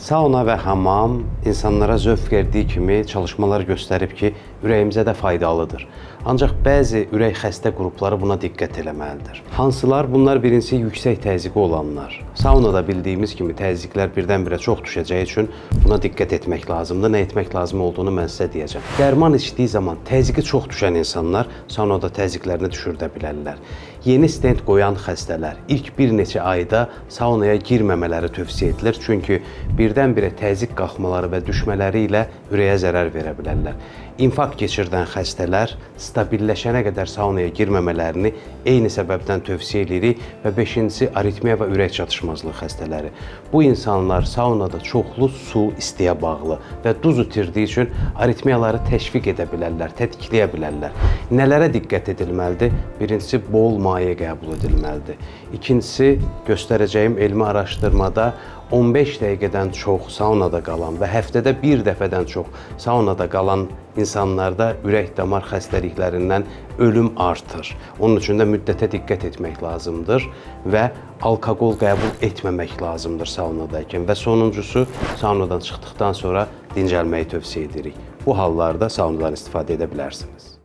Sauna və hamam insanlara zövq verdiyi kimi çalışmalar göstərib ki, ürəyimizə də faydalıdır. Ancaq bəzi ürək xəstə qrupları buna diqqət eləməlidir. Hansılar? Bunlar birincisi yüksək təzyiqi olanlar. Saunada bildiyimiz kimi təzyiqlər birdən-birə çox düşəcəyi üçün buna diqqət etmək lazımdır. Nə etmək lazım olduğunu mən sizə deyəcəm. Dərman içdiyi zaman təzyiqi çox düşən insanlar saunada təzyiqlərini düşürdə bilərlər. Yeni stent qoyan xəstələr ilk bir neçə ayda saunaya girməmələri tövsiyə edilir. Çünki birdən-birə təzyiq qalxmaları və düşmələri ilə ürəyə zərər verə bilərlər. İnfarkt keçirdən xəstələr stabilləşənə qədər saunaya girməmələrini eyni səbəbdən tövsiyə edirik və beşincisi aritmiya və ürək çatışmazlığı xəstələri. Bu insanlar saunada çoxlu su istiyə bağlı və duz itirdiyi üçün aritmiyaları təşviq edə bilərlər, tətikləyə bilərlər. Nələrə diqqət edilməlidir? Birincisi bol maye qəbul edilməlidir. İkincisi göstərəcəyim elmi araşdırmada 15 dəqiqədən çox saunada qalan və həftədə bir dəfədən çox saunada qalan insanlarda ürək damar xəstəliklərindən ölüm artır. Onun üçün də müddətə diqqət etmək lazımdır və alkoqol qəbul etməmək lazımdır saunadaykən və sonuncusu saunadan çıxdıqdan sonra dincəlməyi tövsiyə edirik. Bu hallarda saunadan istifadə edə bilərsiniz.